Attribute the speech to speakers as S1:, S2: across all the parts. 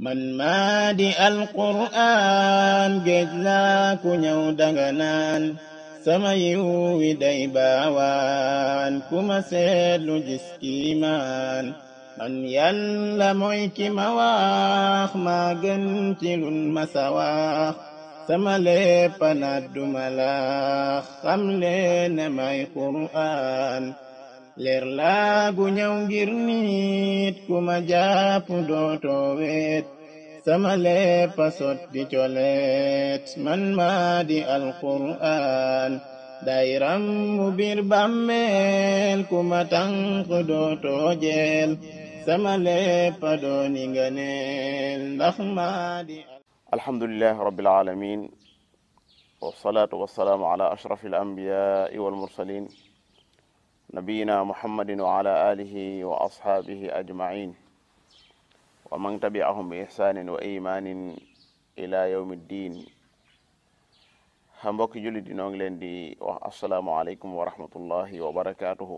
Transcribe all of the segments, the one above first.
S1: man maa di alqur'aan géej laa ku ñëw danga naan sama yiw wi day baawaan ku ma seetlu gis kiimaan man yàlla mooy ki ma wax maa gën ci lun masa wax sama léppa na duma laax xam leen ne may qur'aan leer laa gu ñëw ngir nit ku ma jàpp dootoo weet sama léppa sotti coleet man maa di alqur'aan dayram mu bir bàmmeel ku ma tànk dootoo jeel sama léppa dooni nganeel ndax maa di
S2: alhamdulillahi rabbil alamin wassalatu wassalaamu ala ashrafil anbiyaai wal mursalin nabiyina muhammadin wa ala alihi wa ashaabihi ajmain wa man tabi'ahum bi ihsanin wa imanin ila yawmi ddin mbokki jullit di noo ngi leen di wax assalaamu aleykum wa rahmatullahi wa barakatuhu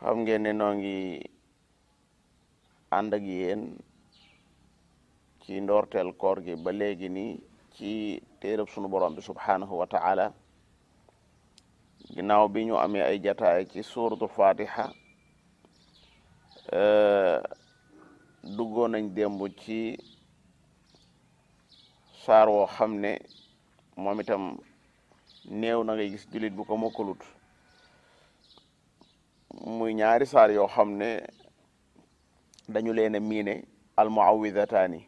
S2: xam ngeen ne noo ngi ànd ak yéen ci ndoorteel koor gi ba léegi nii ci téereb sunu borom bi subhanahu wa ta'ala ginnaaw bi ñu amee ay jataay ci suratul fatiha duggoon nañ démb ci saar woo xam ne moom itam néew na ngay gis jullit bu ko mokkalut muy ñaari saar yoo xam ne dañu leen a miine almuawwidataani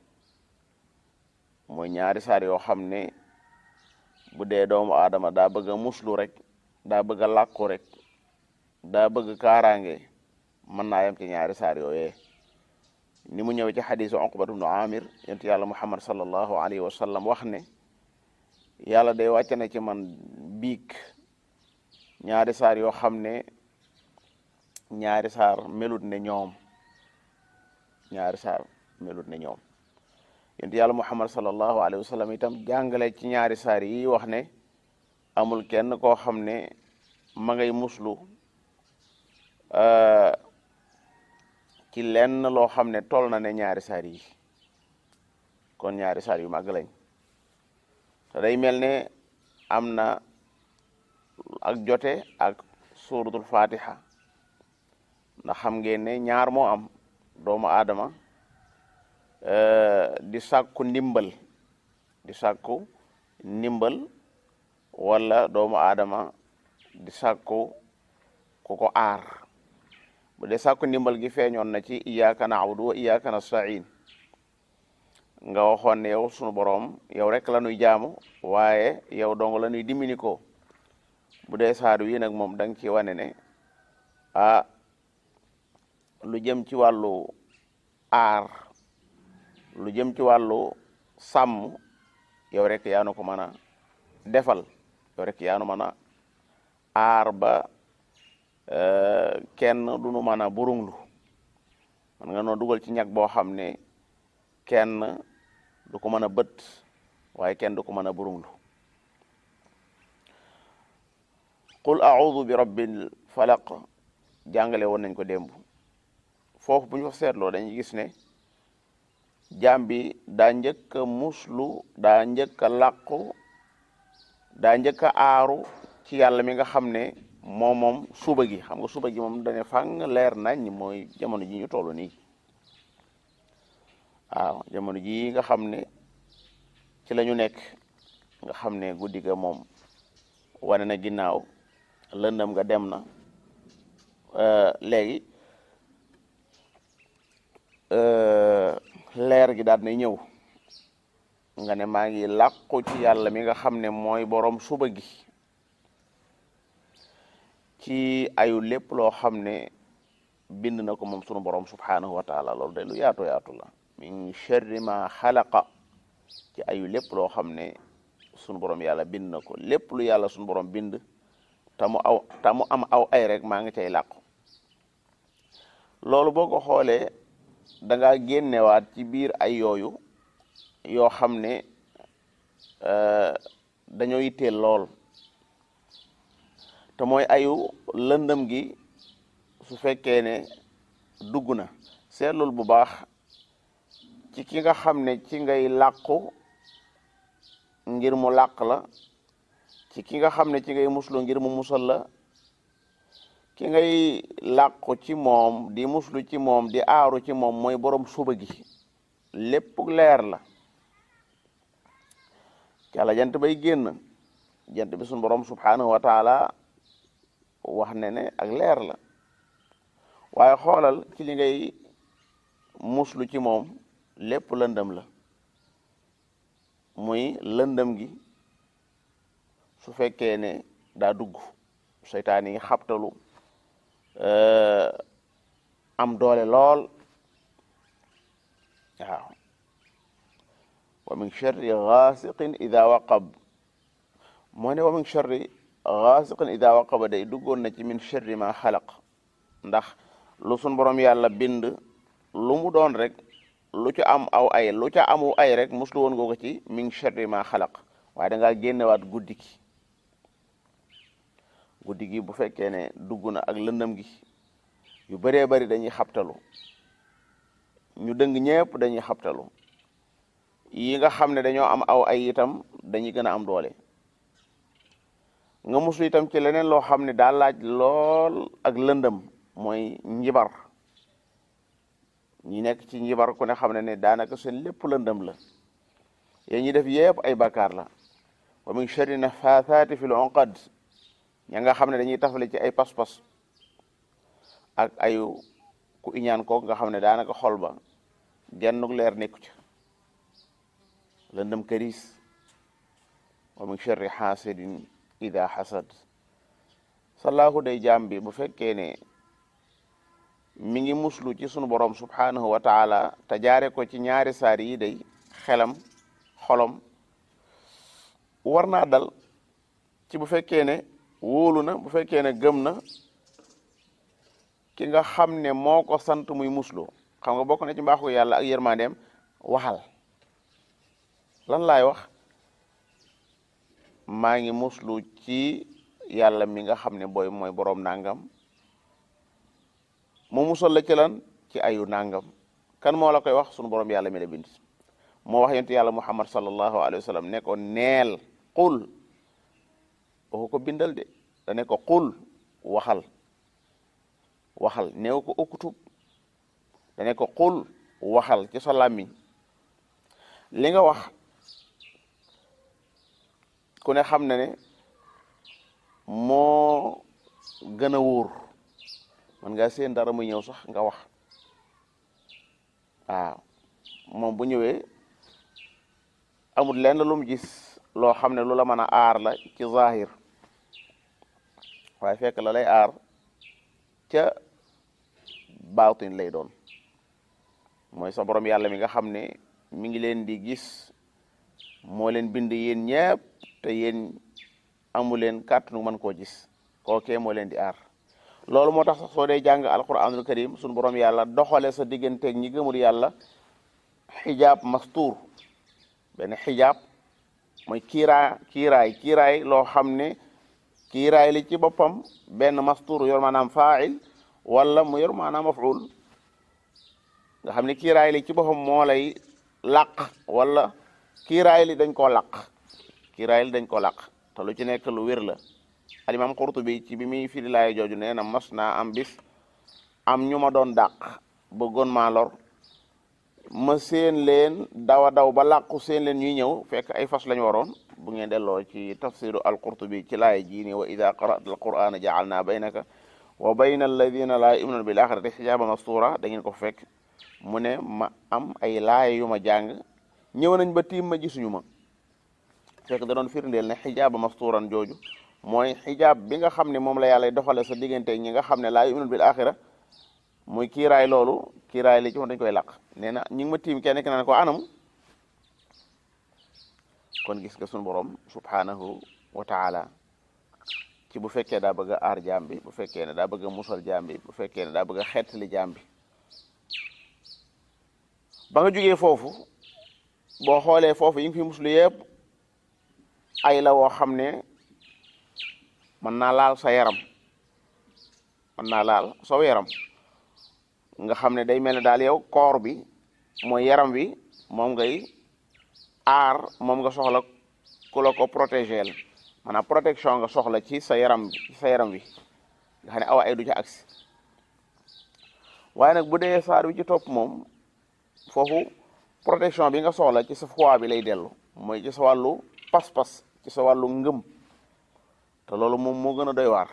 S2: mooy ñaari saar yoo xam ne bu dee doomu aadama daa bëgg a muslu rek daa bëgg a làqu rek daa bëgg kaaraange mën naa yam ci ñaari saar yooyee ni mu ñëwee ci xadisu Uqbatu bnu Amir yonent yàlla Muhammad sallallahu alayhi wa sallam wax ne yàlla day wàcc na ci man biig ñaari saar yoo xam ne ñaari saar melut ne ñoom ñaari saar melut ne ñoom yonent yàlla Muhammad sallallahu alayhi wa sallam itam jàngale ci ñaari saar yi wax ne amul kenn koo xam ne ma ngay muslu ci lenn loo xam ne toll na ne ñaari saar yi kon ñaari saar yu màgg lañ te day mel ne am na ak jote ak suratul fatiha ndax xam ngeen ne ñaar moo am doomu aadama di sàkku ndimbal wala doomu aadama di sàkku ku ko aar bu dee sàkku ndimbal gi feeñoon na ci iyyaka na'budu wa iyyaka nasta'in nga waxoon ne yow sunu boroom yow rek la ñuy jaamu waaye yow dong la ñuy dimbali ko bu dee saar wi nag moom da nga ci wane ne lu jëm ci wàllu aar lu jëm ci wàllu sàmm yow rek yaa nu ko mën a defal yow rek yaa nu mën a aar ba kenn du nu mën a burunglu man nga noo dugal ci ñag boo xam ne kenn du ko mën a bët waaye kenn du ko mën a burunglu qul a'udhu bi rabbil falaq jàngale woon nañ ko démb foofu bu ñu fa seetloo dañuy gis ne jaam bi daa njëkk a muslu daa njëkk a làqu daa njëkk a aaru ci yàlla mi nga xam ne moom suba gi xam nga suba gi moom dane fang leer nañ mooy jamono ji ñu toll nii waaw jamono ji nga xam ne ci la ñu nekk nga xam ne guddi ga moom wane na ginnaaw lëndëm nga dem na léegi leer gi daal na ñëw nga ne maa ngi làqu ci yàlla mi nga xam ne mooy boroom suba gi ci ayu lépp loo xam ne bind na ko moom sunu boroom subhanahu wa taala loolu de lu yaatu la min sharri ma xalaqa ci ayu lépp loo xam ne sunu boroom yàlla bind na ko lépp lu yàlla sunu boroom bind te mu am aw ay rek maa ngi cay làqu loolu boo ko xoolee da nga génnewaat ci biir ay yooyu yoo xam ne dañoo yitteel lool te mooy ayu lëndëm gi su fekkee ne dugg na seetlul bu baax ci ki nga xam ne ci ngay làqu ngir mu làq la, ci ki nga xam ne ci ngay muslu ngir mu musal la. ki ngay làqu ci moom di muslu ci moom di aaru ci moom mooy borom suba gi, lépp leer la cala jant bay génn. jant bi suñu borom subhanahu wa taala wax ne ak leer la, waaye xoolal ci li ngay muslu ci moom lépp lëndëm la. muy lëndëm gi su fekkee ne daa dugg seytaan yi xabtalu am doole lool. waaw wa min sharri ghasiqin idha waqab, moo ne wa min sharri ghasiqin idha waqaba day duggoon na ci min sharri ma xalaq, ndax lu sun borom yàlla bind lu mu doon rek lu ca am aw ay lu ca amu ay rek muslu woon nga ko ci min sharri ma xalaq. waaye da ngaa génnewaat guddi gi bu fekkee ne dugg na ak lëndëm gi yu bëree bëri dañuy xabtalu, ñu dëng ñëpp dañuy xabtalu, yi nga xam ne dañoo am aw ay itam dañuy gën a am doole. nga muslu itam ci leneen loo xam ne daa laaj lool ak lëndëm, mooy njibar. ñi nekk ci njibar ku ne xam ne daanaka seen lépp lëndëm la, yéen ñi def yëpp ay bakkaar la. wa min sharri nafaathaati fil uqad, ña nga xam ne dañuy tafale ci ay pas-pas ak ayu ku iñaan kook nga xam ne daanaka xol ba gennuk leer nekku ca, lëndëm këriis. wa min sharri xaasidin ida xasad. salaahu day jaam bi bu fekkee ne mi ngi muslu ci sunu borom subhanahu wa taala te jaare ko ci ñaari saar yi day xelam xolom war naa dal ci bu fekkee ne wóolu na, bu fekkee ne gëm na ki nga xam ne moo ko sant muy muslu. xam nga bokk na ci mbaaxu yàlla ak yërmandeem waxal. lan laay wax? maa ngi muslu ci yàlla mi nga xam ne mooy boroom nangam, mu musal la ci lan? ci ayu nangam. kan moo la koy wax? sunu boroom yàlla mi la bind. moo wax yonent yàlla muhammad sallallahu alayhi wa sallam ne ko neel qul, waxu ko bindal de, da ne ko qul, waxal neew ko uktub, da ne ko qul, waxal ci sa làmmiñ. li nga wax ku ne xam ne moo gën a wóor. man nga seen dara muy ñëw sax nga wax. waaw moom bu ñëwee amul lenn lu mu gis loo xam ne lu la mën a aar la ci zahir, waaye fekk la lay aar ca baatin lay doon. mooy sa borom yàlla mi nga xam ne mi ngi leen di gis, moo leen bind yéen ñëpp te yéen amu leen kàttanu mën koo gis, kookee moo leen di aar. loolu moo tax sax soo dee jàng alquranul karim sunu borom yàlla doxale sa digganteeg ñi gëmul yàlla xijaab mastuur. benn xijaab mooy kiiraay loo xam ne kiiraay li ci boppam benn mastuur yor maanaam faa'il wala mu yor maanaam maf'ul. nga xam ne kiiraay li ci boppam moo lay làq, wala kiiraay li dañ koo làq. te lu ci nekk lu wér la. alimam Qurtubi ci bi muy firi laay jooju nee na mas naa am bis am ñu ma doon dàq bëggoon maa lor, ma seen leen daw ba làqu seen leen ñuy ñëw fekk ay fas lañu waroon. bu ngeen delloo ci tafsiru al-Qurtubi ci laay ji ni wa ida qara'ta al-qur'ana ja'alna baynaka wa bayna alladina la yu'minuna bil akhirati hijaban mastura, da ngeen ko fekk mu ne ma am ay laay yu ma jàng, ñëw nañ ba tiim ma gisuñu ma. fekk da doon firndeel ne xijaaba masturan jooju mooy xijaab bi nga xam ne moom la yàlla doxale sa diggante ñi nga xam ne laa yu'minuna bil axira. muy kiiraay loolu, kiiraay li ci moom dañ koy làq. nee na ñi ngi ma tiim kenn ki naan ko anam. kon gis nga sunu borom subhanahu wa taala ci bu fekkee daa bëgg a aar jaam bi, bu fekkee ne daa bëgg a musal jaam bi, bu fekkee ne daa bëgg a xeetali jaam bi. ba nga jógee foofu boo xoolee foofu yi ngi fi muslu yëpp ay la woo xam ne mën naa laal sa yaram, mën naa laal saw yaram. nga xam ne day mel ne daal yow koor bi mooy yaram wi moom ngay aar, moom nga soxla ku la ko protégeel, maanaam protection nga soxla ci sa yaram wi nga xam ne awa ay du ca agsi. waaye nag bu dee saar wi ci topp moom foofu protection bi nga soxla ci sa foi bi lay dellu, mooy ci sa wàllu pas-pas, ci sa wàllu ngëm, te loolu moom moo gën a doy waar.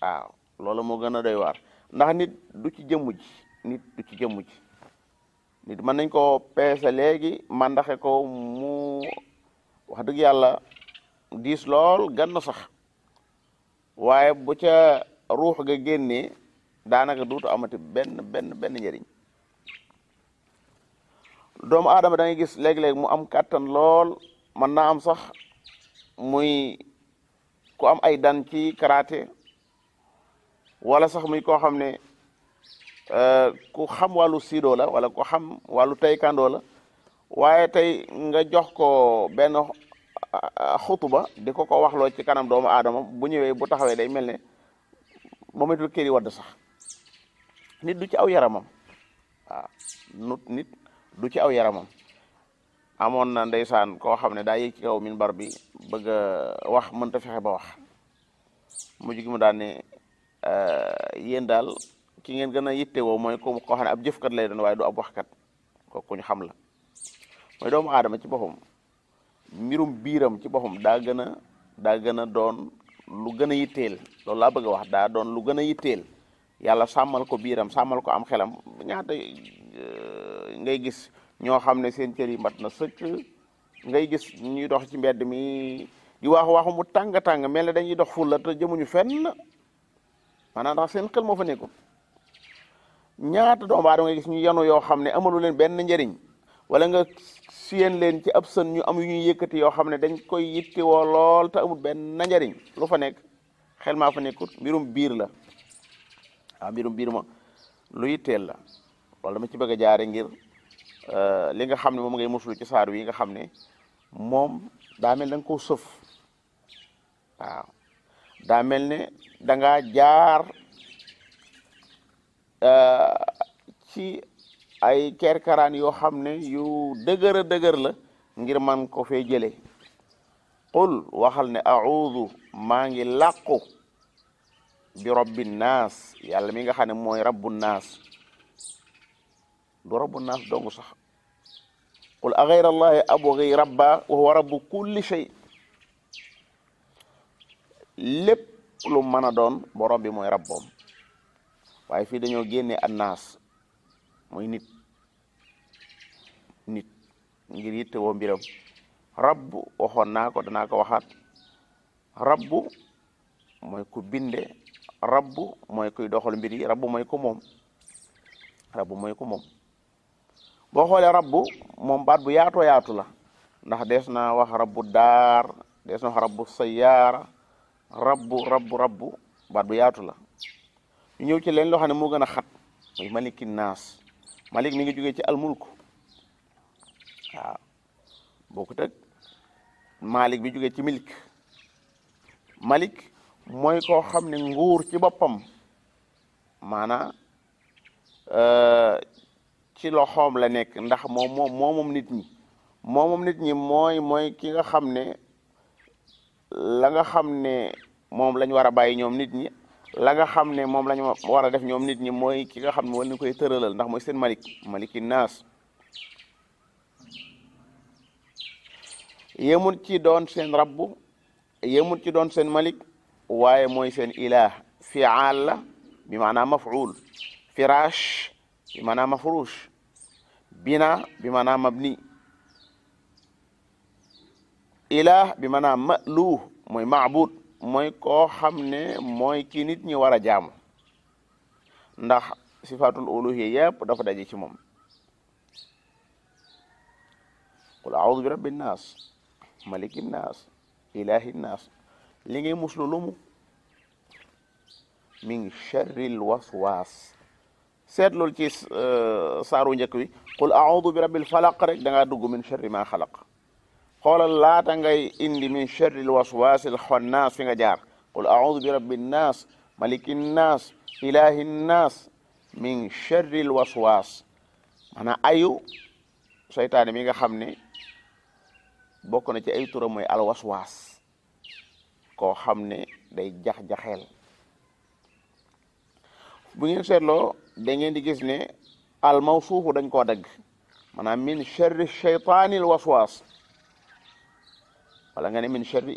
S2: waaw loolu moo gën a doy waar, ndax nit du ci jëmm ji, nit mën nañ ko peese léegi mandaxe ko mu wax dëgg yàlla diis lool gann sax, waaye bu ca ruux ga génnee daanaka duutu amati benn njëriñ. doomu aadama da ngay gis léeg-léeg mu am kàttan lool, mën naa am sax muy ku am ay dan ci karaté, wala sax muy koo xam ne ku xam wàllu sido la, wala ku xam wàllu taekwondo la, waaye tey nga jox ko benn xutuba di ko waxloo ci kanam doomu aadama, bu ñëwee bu taxawee day mel ne moom itul këri wadd sax. nit du ci aw yaramam, waaw nit du ci aw yaramam. amoon na ndeysaan koo xam ne daa yéeg ci kaw minbar bi bëgg a wax, mënta fexe ba wax, mujj gi mu daan ne yéen daal ki ngeen gën a yittewoo mooy koo xam ne ab jëfkat lay doon waaye du ab waxkat. kooku ñu xam la. mooy doomu aadama ci boppam, mbirum biiram ci boppam daa gën a doon lu gën a yitteel. loolu laa bëgg a wax, daa doon lu gën a yitteel. yàlla sàmmal ko biiram, sàmmal ko am xelam. ñaata ngay gis ñoo xam ne seen cër yi mat na sëkk, ngay gis ñuy dox ci mbedd mi di waxu mu tàng mel ne dañuy dox fulla te jëmuñu fenn, maanaam ndax seen xel moo fa nekkul. ñaata doomu aadama ngay gis ñu yanu yoo xam ne amalu leen benn njëriñ, wala nga siyeen leen ci ab sën ñu am yu ñuy yëkkati yoo xam ne dañ koy yittewoo lool te amul benn njëriñ. lu fa nekk? xel maa fa nekkul. mbirum biir la. mbirum biir ma lu yitteel la. loolu dama ci bëgg a jaare ngir li nga xam ne moom ngay muslu ci saar wi nga xam ne moom daa mel da nga koo sëf. waaw daa mel ne dangaa jaar ci ay kerkaraan yoo xam ne yu dëgër la ngir man ko fee jële. qul waxal ne a'udhu maa ngi làqu bi rabbi naas, yàlla mi nga xam ne mooy rabbu naas. du rabbu naas dong sax. qul a ghayra allahi abghi rabba wa huwa rabbu kulli shay. lépp lu mën a doon borom bi mooy rabboom. waaye fii dañoo génne annaas mooy nit ngir yitte woo mbiram. rabbu waxoon naa ko, danaa ko waxaat. rabbu mooy ku binde, rabbu mooy kuy doxal mbir yi, rabbu mooy ku moom. boo xoolee rabbu moom baat bu yaatu la, ndax dees na wax rabbu daar, dees na wax rabbu sayyaara, rabbu baat bu yaatu la. ñu ñëw ci leen loo xam ne moo gën a xat, muy maliki naas. malik mi ngi jógee ci almulku. waaw bokkut ak malik bi jógee ci milk. malik mooy koo xam ne nguur ci boppam maanaa ci loxoom la nekk, ndax moom nit ñi. moom nit ñi mooy ki nga xam ne la nga xam ne moom lañ war a bàyyi ñoom nit ñi, la nga xam ne moom lañ war a def ñoom nit ñi mooy ki nga xam ne war nañ koy tëralal, ndax mooy seen maliki naas. yemul ci doon seen rabbu, yemul ci doon seen malik, waaye mooy seen ilah. fi'aal la bi maanaam maf'ul, firaash bi maanaam mafruush, bina bi maanaam mabni, ilah bi maanaam ma'luh mooy ma'bud, mooy koo xam ne mooy ki nit ñi war a jaamu, ndax sifatul uluhiyya yëpp dafa daje ci moom. qul a'udhu bi rabbin naas, malikin naas, ilahin naas. li ngay muslu lumu min sharril waswaas. seetlul ci saaru njëkk wi qul a'udhu bi rabbil falaq rek da ngaa dugg min sharri ma xalaq. xoolal laata ngay indi min sharril waswaasil xannaas fi nga jaar qul a'udhu bi rabbin naas, malikin naas, ilahin naas, min sharril waswaas. maanaam ayu seytaane mi nga xam ne bokk na ci ay turam mooy alwaswaas koo xam ne day jax-jaxeel. bu ngeen seetloo da ngeen di gis ne al mawsuufu dañ koo dagg maanaam min sharri shaytaanil waswaas wala nga ne min sharri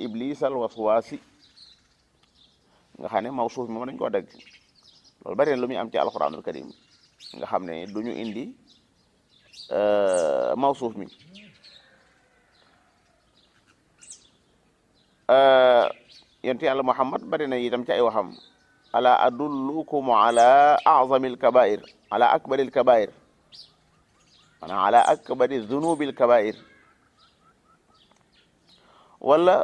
S2: iblis al waswaasi nga xam ne mawsuuf moom dañ koo dagg. loolu bari na lu muy am ci alquranul karim nga xam ne duñu indi mawsuuf mi. yonent yàlla Muhammad bari na itam ci ay waxam ala adullukum ala a'zamil kabair ala akbaril kabair maanaam ala akbari dhunubil kabair wala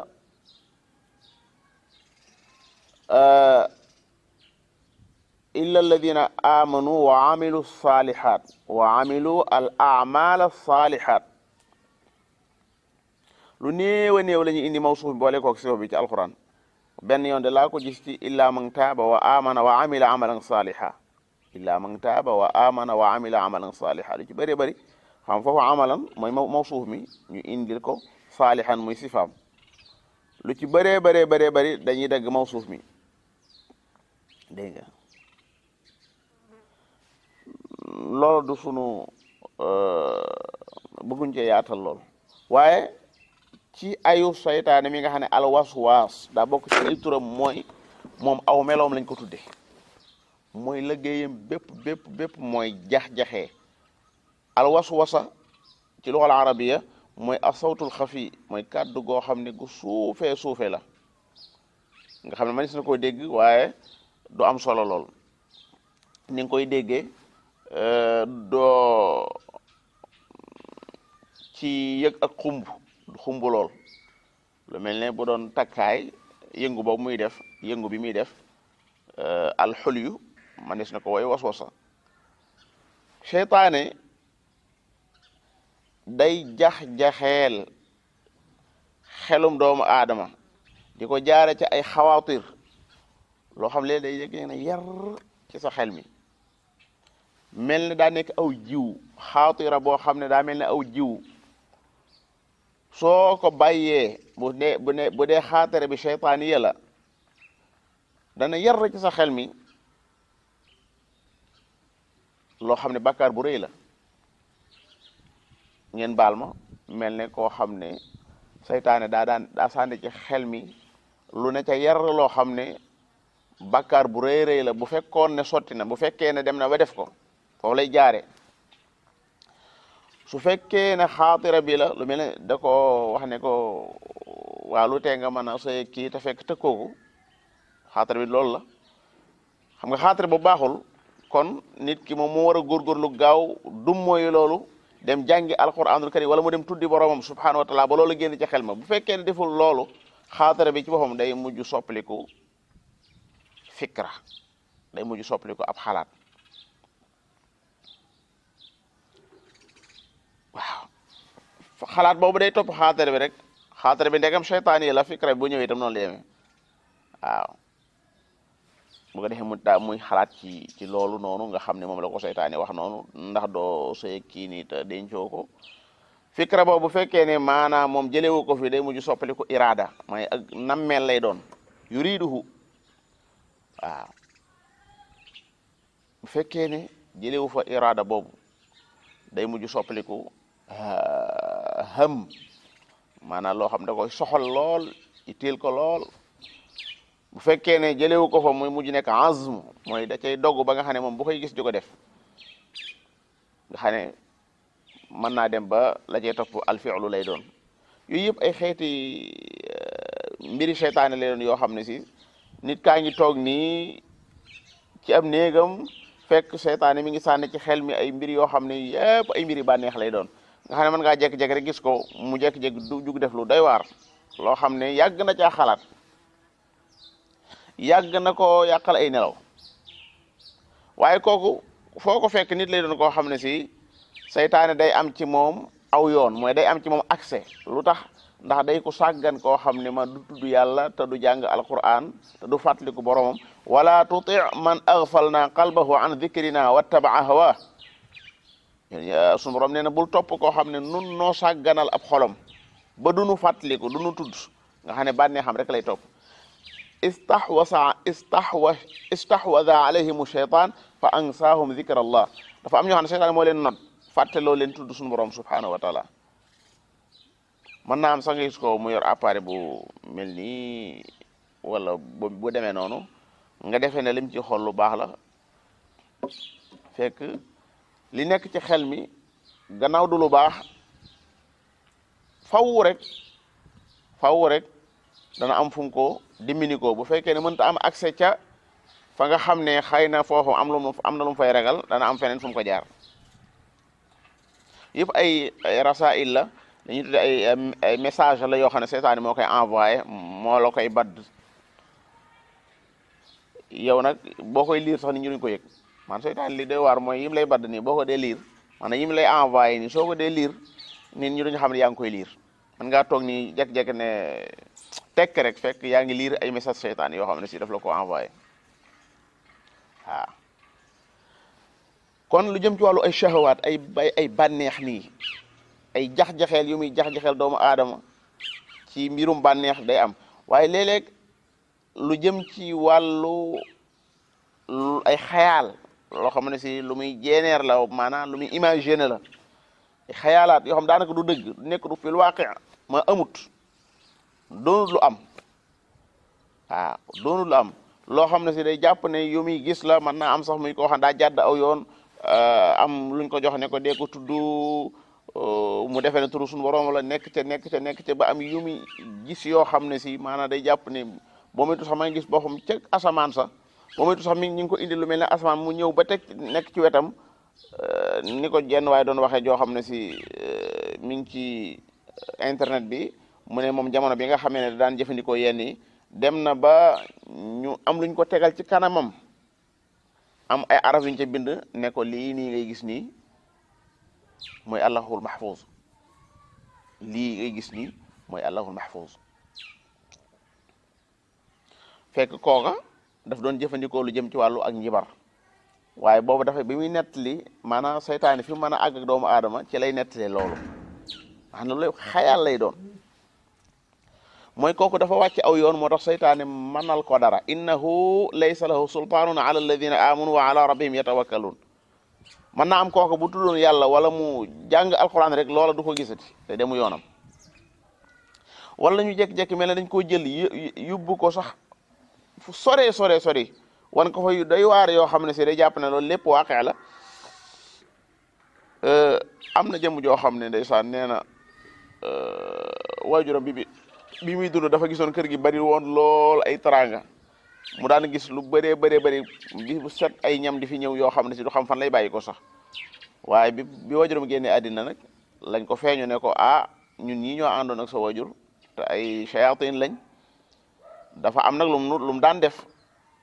S2: illa alladina amanu wa amilu salihat wa amilu al a'mal as-salihat lu néew a néew la ñu indi mawsuuf boole koog sifa bi ci alquran benn yoon de laa ko gis ci illa man taaba wa amana wa amila amalan saliha illa man taaba wa amana wa amila amalan saliha lu ci bëri bëri xam foofu amalan mooy mawsuuf mi ñu indil ko salihan muy sifaam lu ci bëree bëri dañuy dagg mawsuuf mi dégg nga loolu du sunu bëgguñ cee yaatal lool waaye ci ayu saytaane mi nga xam ne alwaswaas daa bokk ci ay turam mooy moom aw meloom lañ ko tudde mooy liggéeyam bépp mooy jax-jaxee. alwaswasa ci luxal arabiya mooy asawtul xafi mooy kàddu goo xam ne gu suufee la nga xam ne manis na koo dégg waaye du am solo lool ni nga koy déggee doo ci yëg ak xumb lool lu mel ne bu doon takkaay yëngu boobu muy def yëngu bi muy def alxulyu manis na ko wooy waswasa. seytaane day jax-jaxeel xelum doomu aadama di ko jaare ci ay xawaatir loo xam leen day yëg ne yar ci sa xel mi mel ne daa nekk aw jiw xaatira boo xam ne daa mel ne aw jiw soo ko bàyyee bu dee xaatira bi seytaani la dana yar ci sa xel mi loo xam ne bàkkaar bu rëy la. ngeen baal ma mel ne koo xam ne seytaane daa sànni ci xel mi lu ne ca yar loo xam ne bàkkaar bu rëy la bu fekkoon ne sotti na bu fekkee ne dem na ba def ko foofu lay jaare. su fekkee ne xaatira bi la lu mel ne da ko wax ne ko waa lu tee nga mën a sëy kii te fekk tëkkooku xaatira bi loolu la xam nga xaatira bu baaxul kon nit ki moom moo war a góorgóorlu gaaw dum mooy loolu dem jàngi alquranul karim wala mu dem tuddi boromam subhanahu wa taala ba loolu génn ci xel ma bu fekkee ne deful loolu xaatira bi ci boppam day mujj soppaliku fikra day mujj soppaliku ab xalaat. waaw xalaat boobu day topp xaatira bi rek xaatira bi ndegam seytaan yi la fikra bi bu ñëwee itam noonu la demee waaw bu ko defee muy xalaat ci loolu noonu nga xam ne moom la ko seytaane wax noonu ndax doo sëy kii nii te dencoo ko fikra boobu bu fekkee ne maanaam moom jëlewu ko fi day mujj soppali ko iraada mooy ak nammeel lay doon yuriduhu waaw bu fekkee ne jëlewu fa iraada boobu day mujj soppaliku ham maanaam loo xam da koy soxal lool itteel ko lool bu fekkee ne jëlewu ko fa muy mujj nekk azm mooy da cay dogg ba nga xam ne moom bu koy gis di ko def nga xam ne mën naa dem ba la cay topp alfi'lu lay doon yooyu yëpp ay xeeti mbiri seytaane lay doon yoo xam ne si nit kaa ngi toog nii ci am néegam fekk seytaane mi ngi sànni ci xel mi ay mbir yoo xam ne yëpp ay mbiri bànneex lay doon nga xam ne mën ngaa jékki-jékki rek gis ko mu jékki-jékki du jug def lu doy waar loo xam ne yàgg na caa xalaat yàgg na ko yàqal ay nelaw waaye kooku foo ko fekk nit lay doon koo xam ne si seytaane day am ci moom aw yoon mooy day am ci moom accès lu tax ndax day ko sàggan koo xam ne ma du tudd yàlla te du jàng alquran te du fàttaliku boromam wala tuti man aghfalna qalbahu an dhikrina wattabaa hawa suñu borom nee na bul topp koo xam ne nun noo sàgganal ab xolom ba du nu fàttaliku du nu tudd nga xam ne bànnee xam rek lay topp istahwada alayhim shaytan fa ansaahum dhikra allah dafa am ñoo xam ne seytaan moo leen not fàtteloo leen tudd suñu borom subhanahu wa taala mën naa am sax nga gis ko mu yor appareil bu mel nii wala bu demee noonu nga defee ne lim ci xool lu baax la fekk li nekk ci xel mi gannaaw du lu baax faw rek dana am fu mu ko dimbali ko bu fekkee ne mënta am accès ca fa nga xam ne xëy na foofu am na lu mu fay ragal dana am feneen fu mu ko jaar yëpp ay rasail la dañuy tudde ay message la yoo xam ne seytaane moo koy envoyé moo la koy badd yow nag boo koy lire sax nit ñi duñ ko yëg man seytaane li doy waar mooy yim lay badd nii boo ko dee lire maanaam yim lay envoyé nii soo ko dee lire nit ñi duñu xam ne yaa ngi koy lire man ngaa toog nii jekk-jekk ne tekk rek fekk yaa ngi lire ay message seytaane yoo xam ne si daf la ko envoyé waaw kon lu jëm ci wàllu ay shahawaat ay bànneex nii ay jax-jaxeel yu muy jax-jaxeel doomu aadama ci mbirum bànneex day am waaye léeg-léeg lu jëm ci wàllu ay xayaal loo xam ne si lu muy jeeneer la maanaam lu muy imaginer la ay xayaalaat yoo xam daanaka du dëgg du nekk du fil waaqi ma amut doonut lu am waaw doonut lu am loo xam ne si day jàpp ne yu muy gis la mën naa am sax muy koo xam daa jàdd aw yoon am luñ ko jox ne ko dee ko tudd mu defee ne turu suñu borom la nekk ca ba am yu muy gis yoo xam ne si maanaam day jàpp ne boo moytu sax ma ngi gis boppam ca asamaan sax boo moytu sax ñu ngi ko indi lu mel ne asamaan mu ñëw ba teg nekk ci wetam ni ko jenn waaye doon waxee joo xam ne si mi ngi ci internet bi mu ne moom jamono bi nga xamee ne daan jëfandikoo yenn yi dem na ba ñu am luñ ko tegal ci kanamam am ay araf yuñ ca bind ne ko lii nii ngay gis nii mooy allahul mahfuz lii ngay gis nii mooy allahul mahfuz fekk kooka daf doon jëfandikoo lu jëm ci wàllu ak njibar waaye boobu dafa bi muy nettali maanaam seytaane fi mu mën a àgg ak doomu aadama ci lay nettalee loolu wax na loolu xayaal lay doon mooy kooku dafa wàcc aw yoon moo tax seytaane mënal ko dara innahu laysa lahu sultaanun ala alladina amanu wa ala rabbihim yatawakkalun mën naa am kooku bu tuddoon yàlla wala mu jàng alquran rek loola du ko gisati te demu yoonam wala ñu jekki-jekki mel ne dañ koo jël yóbbu ko sax fu sore wan ko fa day waar yoo xam ne si day jàpp ne loolu lépp waaqe la am na jëmm joo xam ne ndeysaan nee na waajuram bi muy dund dafa gisoon kër gi bari woon lool ay teraanga mu daan gis lu bëree bi bu set ay ñam di fi ñëw yoo xam ne si du xam fan lay bàyyi ko sax waaye bi waajuram génnee àddina nag lañ ko feeñu ne ko ñun ñii ñoo àndoon ak sa waajur te ay shayatin lañ dafa am nag lu mu daan def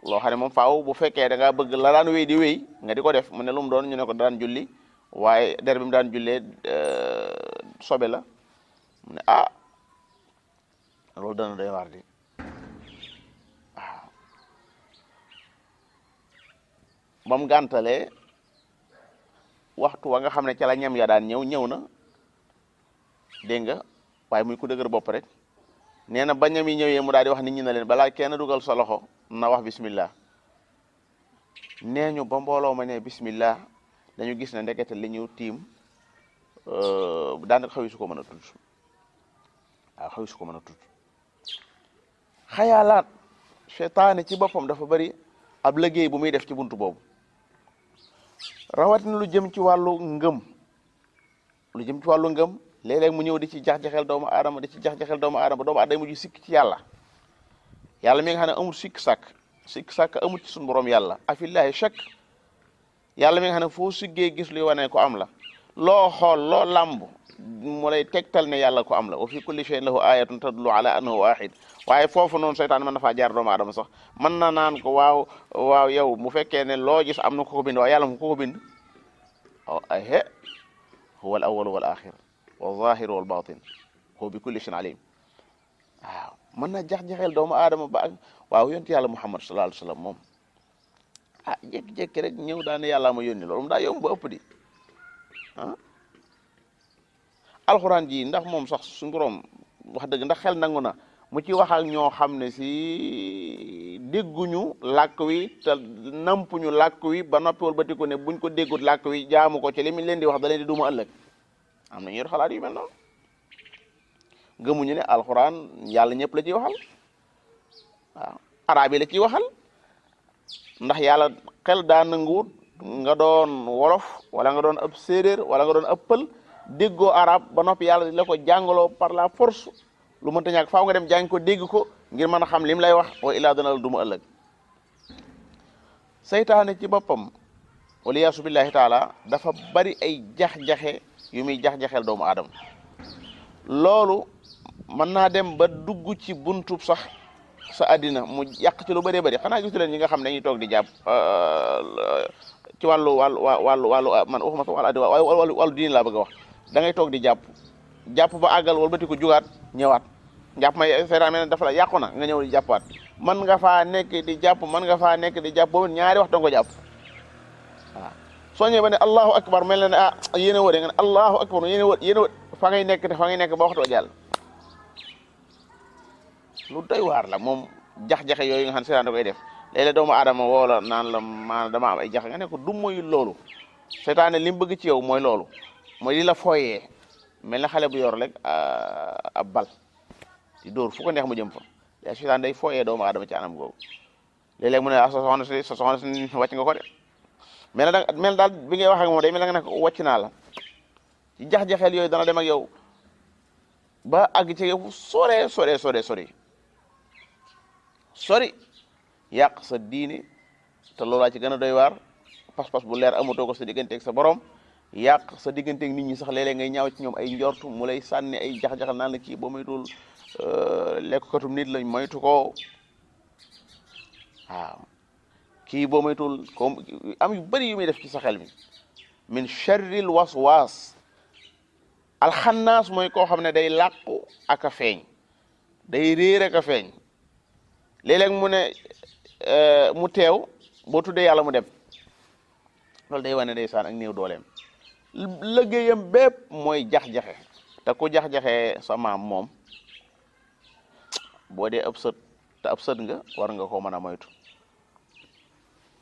S2: loo xam ne moom faaw bu fekkee da ngaa bëgg la daan wéy di wéy nga di ko def mu ne lu mu doon ñu ne ko daan julli waaye der bi mu daan jullee sobe la mu ne loolu dana doy waar di waaw ba mu gàntalee waxtu wa nga xam ne ca la ñam ya daan ñëw na dégg nga waaye muy ku dëgër bopp rek nee na ba ñam yi ñëwee mu daal di wax nit ñi na leen balaa kenn dugal sa loxo na wax bismillah nee ñu ba mbooloo ma ne bismillah dañu gis ne ndekete li ñu tiim daanaka xawi su ko mën a tudd waaw xawi su ko mën a tudd xayaalaat seytaane ci boppam dafa bari ab liggéey bu muy def ci buntu boobu rawatina lu jëm ci wàllu ngëm léeg-léeg mu ñëw di ci jax-jaxel doomu aadama doomu aadama day mujj sikk ci yàlla mi nga xam ne amul sikk sàkk amul ci suñu borom yàlla afillahi shakk yàlla mi nga xam ne foo siggee gis luy wane ko am la loo xool loo làmb mu lay tegtal ne yàlla ko am la wa fi kulli shay'in lahu ayatun tadullu ala annahu wahid waaye foofu noonu seytaan mën na faa jaar doomu aadama sax mën na naan ko waaw yow mu fekkee ne loo gis am na ko bind waaye yàlla mu ko bind huwa al awwal wal axir wal zahir wal batin huwa bi kulli shay'in alim waaw mën na jax-jaxeel doomu aadama ba ak waaw yonent yàlla muhammad sallallahu alayhi wa sallam moom jékki-jékki rek ñëw daane yàlla ma yónni loolu mu daa yomb ba ëpp di ah alxuraan ji ndax moom sax suñu borom wax dëgg ndax xel nangu na mu ci wax ak ñoo xam ne si dégguñu làkk wi te nampuñu làkk wi ba noppiwul ba ko ne buñ ko déggut làkk wi jaamu ko ci li mu leen di wax da leen di duma ëllëg am na ñuy xalaat yu mel noonu gëmuñu ne alxuraan yàlla ñëpp la ciy waxal waaw arab yi la ciy waxal ndax yàlla xel daa nanguwut nga doon wolof wala nga doon ab séeréer wala nga doon ab pël déggoo arab ba noppi yàlla di la ko jàngaloo par la force lu mënta ñàkk faaw nga dem jàng ko dégg ko ngir mën a xam lim lay wax wa ilaa dana la duma ëllëg seytaane ci boppam waliyaasu billahi taala dafa bari ay jax-jaxe yu muy jax-jaxeel doomu aadama loolu mën naa dem ba dugg ci buntub sax sa àddina mu yàq ci lu bëree bëri xanaa gisu leen ñi nga xam ne dañuy toog di jàpp ci wàllu man waxuma sax wàllu àddina waaye wàllu diine laa bëgg a wax da ngay toog di jàpp ba àggal wala ba ti ko jugaat ñëwaat jàpp may seetaan mel ne dafa la yàqu na nga ñëw di jàppaat man nga faa nekk di jàpp man nga faa nekk di jàpp boobu ñaari wax danga ko jàpp waaw soo ñëwee ba ne allahu akbar mel na ne ah yéen a wëre nga ne allahu akbar yéen a wër fa ngay nekk te fa ngay nekk ba waxtu ba jàll lu doy waar la moom jax-jaxe yooyu nga xam ne seetaan da koy def léeg-léeg doomu aadama woo la naan la maanaam dama am ay jax nga ne ko du mooy loolu seetaane li mu bëgg ci yow mooy loolu mooy li la fooyee mel na xale bu yor rek ab bal di dóor fu ko neex mu jëm fa léegi seetaan day fooyee doomu aadama ci anam googu léeg-léeg mu ne ah sa soxna si wàcc nga ko de mel daal bi ngay wax ak moom day mel nga ne ko wàcc naa la ci jax-jaxeel yooyu dana dem ak yow ba àgg ci yow sori yàq sa diine te loolaa ci gën a doy waar pas-pas bu leer amatoo ko sa digganteeg sa borom yàq sa digganteeg nit ñi sax léeg-léeg ngay ñaaw ci ñoom ay njortu mu lay sànni ay jax-jaxal naan la kii boo moytul lekkatum nit lañ moytu ko waaw kii boo moytul comme am yu bëri yu muy def ci sa xel mi min sharril waswaas alxannaas mooy koo xam ne day làqu ak a feeñ day réer ak a feeñ léeg-léeg mu ne mu teew boo tuddee yàlla mu dem loolu day wane ndeysaan ak néew dooleem liggéeyam bépp mooy jax-jaxe te ku jax-jaxe sa maam moom boo dee ab sët te ab sët nga war nga ko mën a moytu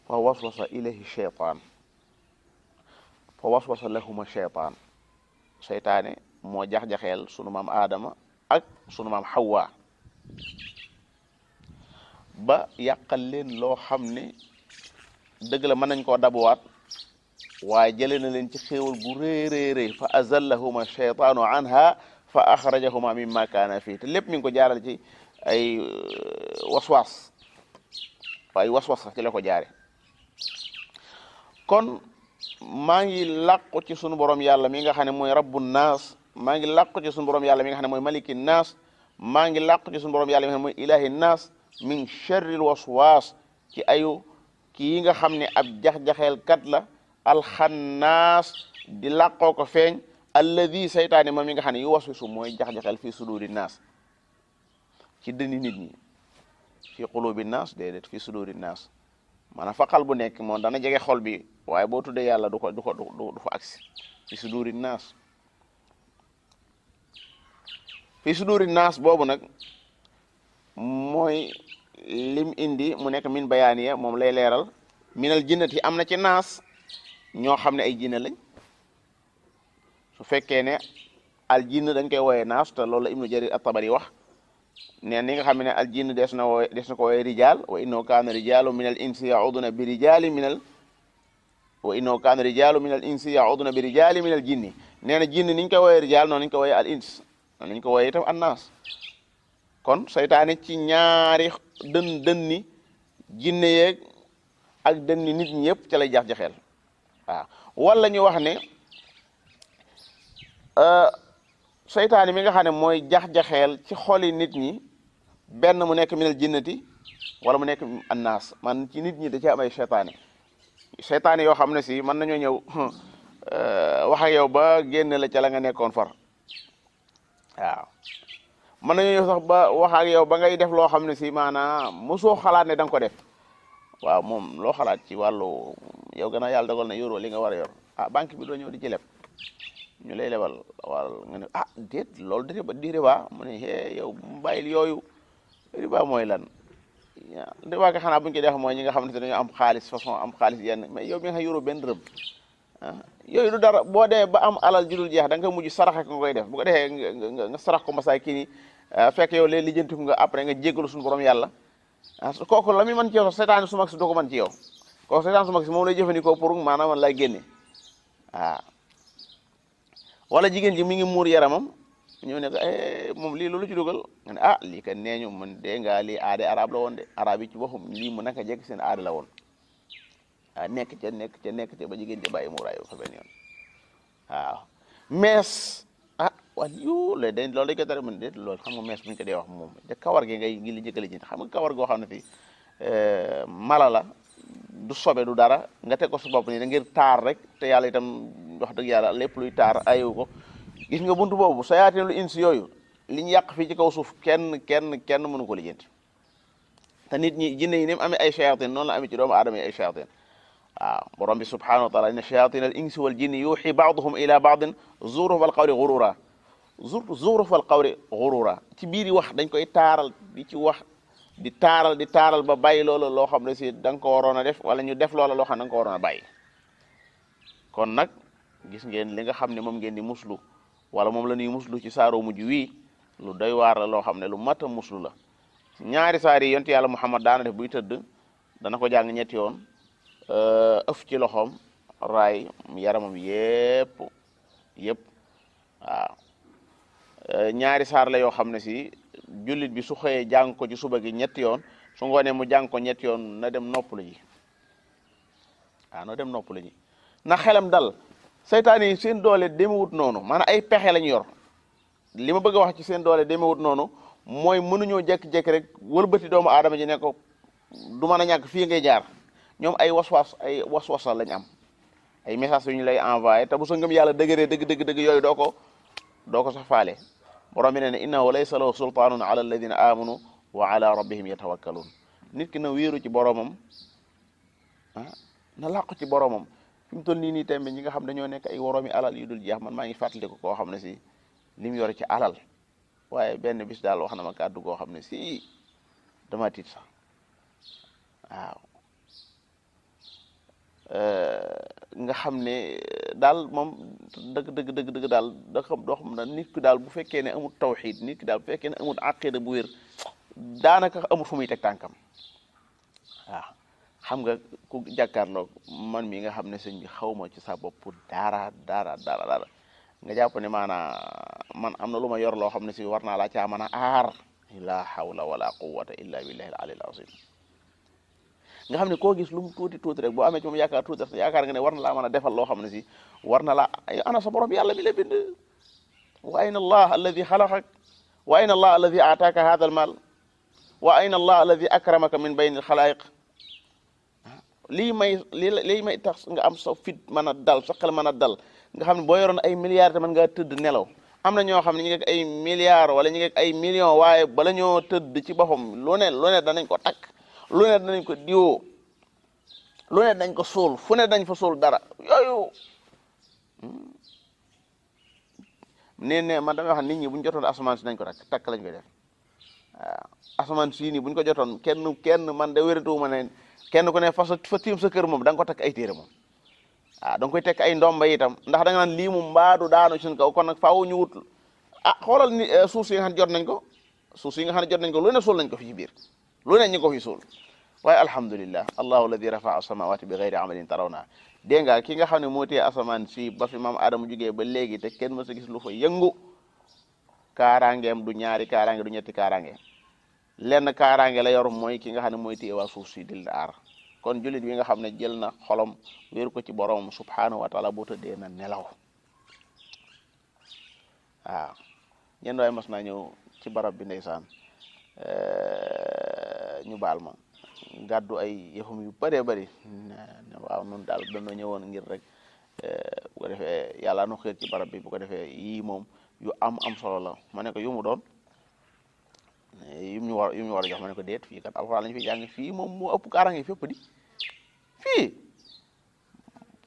S2: fa waswasa ilayhi shaytaan fa waswasa lahuma shaytaan seytaane moo jax-jaxeel sunu maam Adama ak sunu maam Hawa ba yàqal leen loo xam ne dëgg la mën nañ koo dabuwaat waaye jëlee na leen ci xéewal gu rëy fa azallahuma shaytaanu anha fa axrajahuma mimma kaana fii te lépp mi ngi ko jaaral ci ay waswas sax ci la ko jaare kon maa ngi làqu ci sunu borom yàlla mi nga xam ne mooy rabbu naas maa ngi làqu ci sunu borom yàlla mi nga xam ne mooy maliki naas maa ngi làqu ci sunu borom yàlla mi nga xam ne mooy ilahi naas min sharril waswaas ci ayu kii nga xam ne ab jax-jaxeel kat la alxannaas di làqoo ko feeñ alladi saytaane moom mi nga xam ne yu waswisu mooy jax-jaxeel fii suduri naas ci dënni nit ñi fii qulubi naas déedéet fii suduri naas maanaam fa xal bu nekk moom dana jege xol bi waaye boo tuddee yàlla du fa agsi fii suduri naas fii suduri naas boobu nag mooy lim indi mu nekk min bayaaniya moom lay leeral minal jinnati am na ci naas ñoo xam ne ay jinne lañ su fekkee ne al jinn dañ koy wooyee naas te loolu la ibnu jarir at-tabari wax ne ni nga xam ne al jinn des na ko wooyee rijaal wa innahu kaana rijaalu min al insi yauduna bi rijaali min al wa innahu kaana rijaalu min al insi yauduna bi rijaali min al jinni nee na jinn niñ koy wooyee rijaal noonu niñ ko wooyee al ins noonu niñ ko wooyee itam an naas kon seytaane ci ñaari dënni jinne yeeg ak dënni nit ñi yëpp ca lay jax-jaxeel waaw wala ñu wax ne seytaane mi nga xam ne mooy jax-jaxeel ci xoli nit ñi benn mu nekk minal jinnati wala mu nekk annaas man ci nit ñi da ci am ay seytaane yoo xam ne si mën nañoo ñëw wax ak yow ba génn la ca la nga nekkoon far waaw mën nañoo ñëw sax ba wax ak yow ba ngay def loo xam ne si maanaam mosoo xalaat ne da nga ko def waaw moom loo xalaat ci wàllu yow gën a yàlla dogal na yoroo li nga war a yor banque bi doo ñëw di ci leb ñu lay lebal wal nga ne ah déet loolu di riba mu ne yow bàyyil yooyu riba mooy lan riba ka xanaa bu ñu koy def mooy ñi nga xam ne dañoo am xaalis façon am xaalis yenn mais yow mi nga xam yoroo benn dërëm yooyu du dara boo dee ba am alal ju dul jeex da nga mujj saraxe ko nga koy def bu ko defee nga sarax ko masaakin yi fekk yow léegi lijjanti ko nga après nga jéggalu suñu borom yàlla kooku la muy mën ci yow sax seetaan su mag si du ko mën ci yow kooku seetaan su mag si moom lay jëfandikoo pour maanaam man lay génne waaw wala jigéen ji mi ngi muur yaramam ñëw ne ko moom lii loolu ci dugal nga ne ah lii kat nee ñu man dee nga lii aade arab la woon de arab yi ci boppam lii mu naka jekk seen aada la woon nekk ca ba jigéen ca bàyyi muuraay fa benn yoon waaw mees wax yu la dañ loolu dañ ko tere mën de loolu xam nga mees bu ñu ko dee wax moom te kawar gi ngay ngi li njëkkale ji xam nga kawar goo xam ne fii mala la du sobe du dara nga teg ko sa bopp nii da ngir taar rek te yàlla itam wax dëgg yàlla lépp luy taar ayewu ko gis nga buntu boobu sayaatinul insi yooyu li ñu yàq fii ci kaw suuf kenn mënu ko lijjanti te nit ñi jinne yi ni mu amee ay shayatin noonu la amee ci doomu aadama yi ay shayatin waaw borom bi subhanahu wa taala inna shayatin al insi wal jinni yuuxi baaduhum ila baadin zuhruf al qawli gurura zuhruf al qawli gurura ci biir yi wax dañ koy taaral di ci wax di taaral ba bàyyi loola loo xam ne si da nga ko waroon a def wala ñu def loola loo xam ne da nga ko waroon a bàyyi kon nag gis ngeen li nga xam ne moom ngeen di muslu wala moom la ñuy muslu ci saaro mujj wii lu doy waar la loo xam ne lu mat a muslu la ñaari saar yi yonent yàlla Muhammad daana def buy tëdd dana ko jàng ñetti yoon ëf ci loxoom raay yaramam yépp waaw ñaari saar la yoo xam ne si jullit bi su xëyee jàng ko ci suba gi ñetti yoon su ngoonee mu jàng ko ñetti yoon na dem noppalu ji na xelam dal seytaan yi seen doole demewut noonu maanaam ay pexe lañu yor li ma bëgg a wax ci seen doole demewut noonu mooy mënuñoo jékki-jékki rek wëlbati doomu aadama ji ne ko du mën a ñàkk fii ngay jaar ñoom ay waswas lañ am ay message yu ñu lay envoyé te bu sa ngëm yàlla dëgëree dëgg yooyu doo ko sax faale borom bi ne innahu laysa lahu sultaanun ala alladina amanu wa ala rabbihim yatawakkalun nit ki na wéeru ci boromam na làqu ci boromam fi mu toll nii tembe ñi nga xam dañoo nekk ay woroomi alal yu dul jeex man maa ngi fàttaliku koo xam ne si li mu yore ci alal waaye benn bis daal wax na ma kàddu goo xam ne si dama tiit sax waaw nga xam ne daal moom dëgg daal doo xam na nit ki daal bu fekkee ne amul tawxiid nit ki daal bu fekkee ne amul aqida bu wér daanaka amul fu muy teg tànkam waaw xam nga ku jàkkaarloog man mi nga xam ne sëñ bi xawma ci sa bopp dara nga jàpp ne man am na lu ma yor loo xam ne si war naa laa caa mën a aar la hawla wala quwwata illa billahi al aliyyil azim nga xam ne koo gis lu mu tuuti rek boo amee ci moom yaakaar tuuti rek yaakaar nga ne war na laa mën a defal loo xam ne si war na laa ana sa borom yàlla mi la bind wa ayna allah alladi xalaqak wa ayna allah alladi aataaka hada al mal wa ayna allah alladi akramaka min bayni al xalaayiq lii may tax nga am sa fit mën a dal sa xel mën a dal nga xam ne boo yoroon ay milliards te mën ngaa tëdd nelaw am na ñoo xam ne ñu ngi ay milliards wala ñu ngi ay millions waaye bala ñoo tëdd ci boppam lu ne danañ ko takk lu ne danañ ko diwoo lu ne dañ ko suul fu ne dañ fa suul dara yooyu ne man damay wax nit ñi bu ñu jotoon asamaan si nañ ko takk lañ koy def waaw asamaan si nii bu ñu ko jotoon kenn man de wératuwuma ne kenn ku ne fa tiim sa kër moom da nga ko takk ay téere moom waaw da nga koy tekk ay ndomba itam ndax da nga naan lii moom mbaadu daanu suñ kaw kon nag faaw ñu wut xoolal ni suuf si nga xam ne jot nañ ko lu ne suul nañ ko fi ci biir lu ne ñu ko fi suul waaye alhamdulillah allahu alladi rafaa samawati bi gayri amalin tarawna dégg nga ki nga xam ne moo téye asamaan si ba fi maam Adama jugee ba léegi te kenn mësa gis lu fa yëngu kaaraangeem du ñaari kaaraange du ñetti kaaraange lenn kaaraange la yor mooy ki nga xam ne mooy téye waa suuf si dil aar kon jullit bi nga xam ne jël na xolom wéeru ko ci borom subhanahu wa taala boo tëddee na nelaw waaw ñenn waay mas naa ñëw ci barab bi ndeysaan ñu baal ma gàddu ay yëfum yu bëree bëri waaw noonu daal dañoo ñëwoon ngir rek bu ko defee yàlla nu xeet ci barab bi bu ko defee yii moom yu am solo la ma ne ko yu mu doon yu mu war a jox ma ne ko déet fii kat alxuraan lañu fi jàng fii moom moo ëpp kaaraange fépp di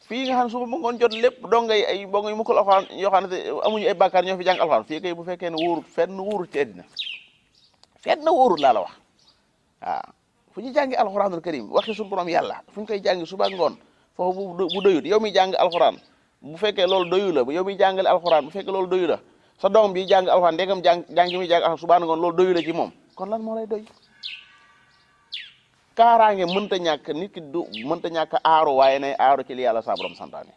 S2: fii nga xam ne suba mu ngoon jot lépp dongay ay bongo yu mu ko alxuraan yoo xam ne amuñu ay bàkkaar ñoo fi jàng alxuraan fii kay bu fekkee ne wóorut fenn wóorut ci àddina fenn wóorut laa la wax waaw fu ñu jàngi alxuraanul karim waxi suñu borom yàlla fu ñu koy jàngi suba ak ngoon foofu bu doyut yow mi jàng alxuraan bu fekkee loolu doyu la yow mi jàngale alxuraan bu fekkee loolu doyu la sa doom bi jàng alxuraan ndegam jàng mi jàng alxuraan suba ak ngoon loolu doyu la ci moom kon lan moo lay doy kaaraange mënta ñàkk nit ki du mënta ñàkk aaru waaye nay aaru ci li yàlla sa borom santaane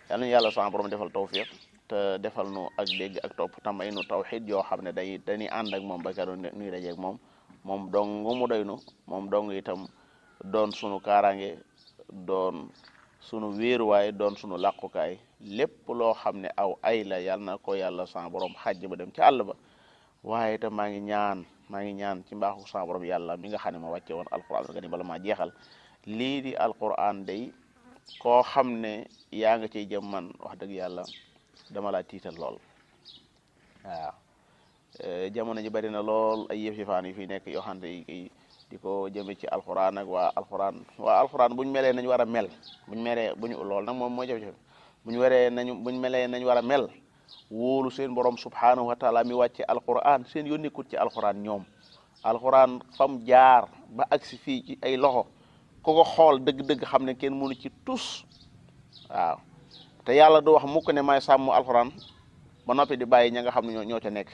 S2: yàlla ñu yàlla sa borom defal tawfiq te defal nu ak dégg ak topp tamay nu tawxid yoo xam ne dañuy ànd ak moom ba keroog nuy dajeeg moom dong mu doy nu moom dong itam doon sunu kaaraange doon sunu wéeruwaay doon sunu làqukaay lépp loo xam ne aw ay la yàlla na ko yàlla sa borom xajj ba dem ci àll ba waaye itam maa ngi ñaan ci mbaaxu sa borom yàlla mi nga xam ne ma wàcce woon alquran nga ni bala maa jeexal lii di alquran day koo xam ne yaa nga ciy jëm man wax dëgg yàlla dama laa tiital lool waaw jamono ji bari na lool ay yëf yëfaan yu fi nekk yoo xam ne di ko jëme ci alquran ak waa alquran buñ melee nañ war a mel lool nag moom mooy jafe-jafe buñ melee nañ war a mel wóolu seen borom subhanahu wa taala mi wàcce alquran seen yónnikut ci alquran ñoom alquran fam jaar ba agsi fii ci ay loxo ku ko xool dëgg-dëgg xam ne kenn mënu ci tus waaw te yàlla du wax mukk ne may sàmm alquran ba noppi di bàyyi ña nga xam ne ñoo ca nekk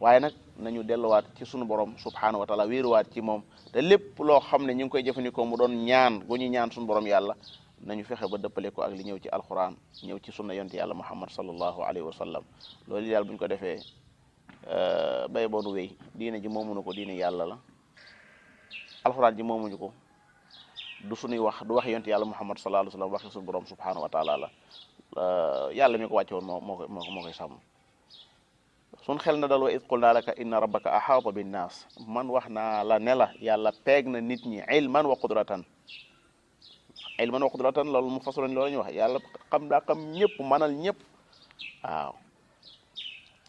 S2: waaye nag nañu delluwaat ci sunu borom subhanahu wa taala wéeruwaat ci moom te lépp loo xam ne ñu ngi koy jëfandikoo mu doon ñaan gu ñu ñaan sunu borom yàlla nañu fexe ba dëppale ko ak li ñëw ci alquran ñëw ci sunna yonent yàlla muhammad sallallahu alayhi wa sallam loolu yàlla bu ñu ko defee bay boonu wéy diine ji moomuñu ko diine yàlla la alquran ji moomuñu ko du suñuy wax du wax yonent yàlla muhammad sallallahu alayhi wa sallam waxi sunu borom subhanahu wa taala la yàlla mi ko wàcce woon moo koy sàmm sun xel na dal wa id qulna laka inna rabbaka ahaata binnaas man wax naa la ne la yàlla peeg na nit ñi ilman wa qudratan loolu mu fasoon loolu ñu wax yàlla xam ñëpp manal ñëpp waaw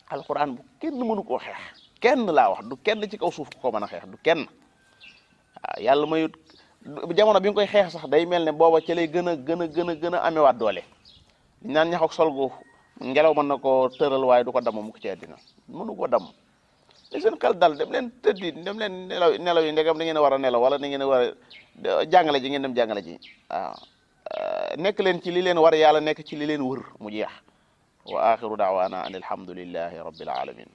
S2: alquran bu kenn mënu koo xeex kenn laa wax du kenn ci kaw suuf ko mën a xeex du kenn waaw yàlla mayut jamono bi nga koy xeex sax day mel ne booba ci lay gën a amewaat doole liñ naan ñax ak solgu ngelaw mën na ko tëral waaye du ko damm mu ko ci àddina mënu ko damm li seen xel dal dem leen tëddi dem leen nelaw yi ndegam da ngeen a war a nelaw wala da ngeen a war a jàngale ji ngeen dem jàngale ji waaw nekk leen ci li leen war yàlla nekk ci li leen wër mu jeex wa axiru daawaana an alhamdulillahi rabbil alamin